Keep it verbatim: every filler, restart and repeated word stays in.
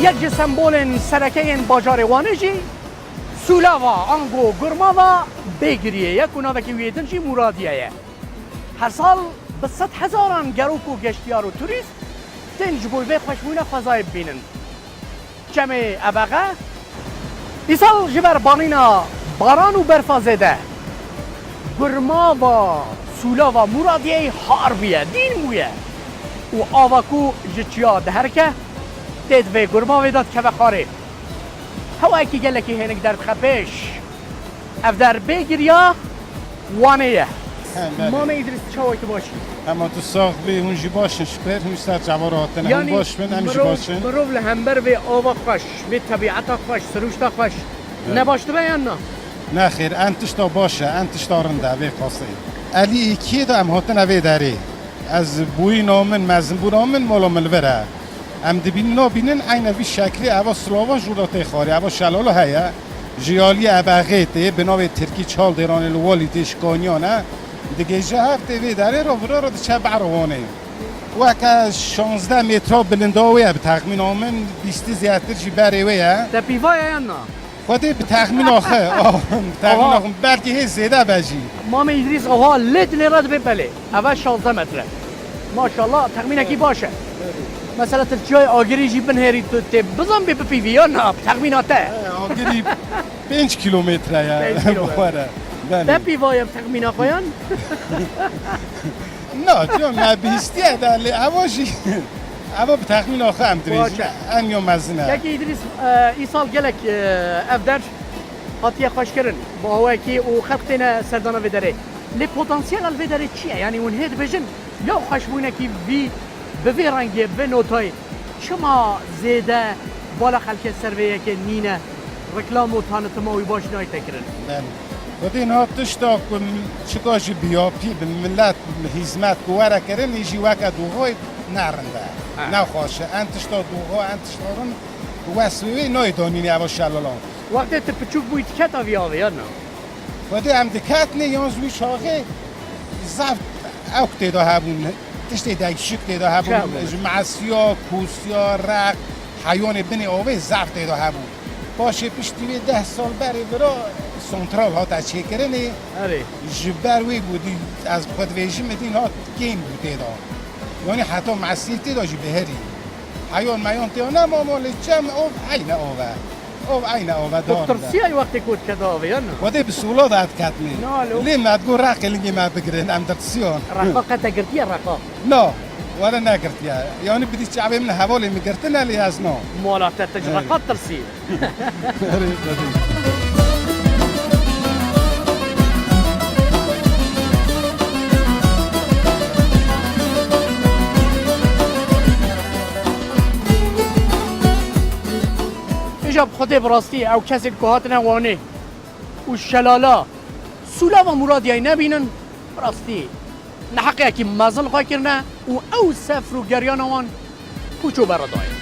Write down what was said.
Yek ji sembolên sereke yên bajarê Wanê jî Sûlava ango Gurmava Bêgiriyê ye ku navekî wî yê din jî Muradiye ye. Her sal bi sed hezaran gerok û geştiyar û turîst tên ji bo vê xweşbûyîna xwezayê bibînin. Çemê Ebexe îsal ji ber banîna baran û berfa zêde Gurmava Sûlava Muradiyeyê har bûye, dîn bûye û ava ku ji çiya diherike tê di vê gurmavê de dikeve xwarê. Hewayekî gelekî hênik derdixe pêş. Ev der Bêgiriya Wanê ye. He, belê. Mamê Îdrîs, çawa tu baş î? Hema tu sax bî, hûn jî baş in, şiper, hûn ser çava re hatine. Hûn Yanî baş bin, em jî mirov, baş in. Mirov li hember vê ava xweş, vê tebîeta xweş, sirûşta xweş, Evet. ne baş dibe yan na? Nexêr, en tişta baş e, en tişta rind e vê qasê. Elî êkiyê de em hatine vê derê. Ez bûyîna min, mezinbûna min mala min li vir e. Em dibînin nabînin eyne vî şeklî eva silava jû re tê xwarê, eva şelala heye. Ji aliyê Ebexê tê, bi navê tirkî Çaldêranê li Walî tê şikaniyan e. Digihîje hev tê vê derê re, vira re diçe behra Wanê. Weke şazdeh metra bilinda wê ye bi texmîna min, bîstî zêdetir jî berê wê ye. Te pîva ye yan na? Xwedê bi texmîna xwe, bi texmîna Aha. xwe, belkî hê zêde be jî. Mamê Îdrîs, aha, lê dilê re dibê belê. Eve şazdeh metre. Maşallah, texmînekî baş e. Mesela tu çiyayê Agirî jî binêrî tu tê bizan bê bipîvî ya na, bi texmîna te. He, Agirî pênc kîlometre ye. Pênc kîlometre. Bi xwe re. Belê. Te pîva ye bi texmîna xwe yan? Na, çiyo me bihîstiye de lê eva jî, eva bi texmîna xwe em dibêjin. Baş e. En yo mezin e. Kekê Îdrîs, e, îsal gelek, e, ev der hatiye xweşkirin. Bi awayekî û xelk têne serdana vê derê. Lê potansiyela li vê derê çi ye? Yanî hûn hê dibêjin, ya xweşbûyinekî vî bi vê rengê, bi vê notayê çima zêde bala xelkê ser vê yekê nîne? Reklam û tanitima wî baş nayte kirin. Belê. Xwedî niha tişta ku m-, çika jî biyapî bi milet hîzmet ku were kirin, î jî weke dûxoy ne rind e. Ha. Ne xweş e. En tişta dûxo, en tişta rind wesfê wê nayê danînê eva şelalan. Wextê tu piçûk bûyî diket avî avê ya na? Xwedê em diketinê yan ji wî çaxê zaf ewk tê de hebûn, tiştê değişik tê de hebûn. Çi hebûn? Ji mesiya, kûsiya, req, heywanê binê avê zaf tê de hebûn. Paşê piştî wê deh sal berê vira santral hate çêkirinê. Erê. Ji ber wê bû dî, ez bi xwe dibêjim, dî niha kêm bû tê de. Yanî heta mesiyê tê de jî biherî. Heyon meyon tê de nema, ama lê çem ov eyne ov e. Ov eyne ov e, Tu dar de. tirsiyayî wextê ku dikete avê, ya na? Xwedê bi sola de diketnê. Na, lo. Lê me digot reqê lingê me bigirin, em dirtisiyon. Reqa qe te girtiye, reqa? Na, were negirtiye. Yanî bidî çavê min hevalê min girtine, lê ez na. Mala te, tu ji Evet. reqa tirsî. Erê, tabii. Îja bi Xwedê bi rastî ew kesên ku hatine Wanê û şelala Sûlava Muradiyayê nebînin, bi rastî neheqiyekî mezin xwe kirine û ew sefr û geryana wan pûç û berê dayê.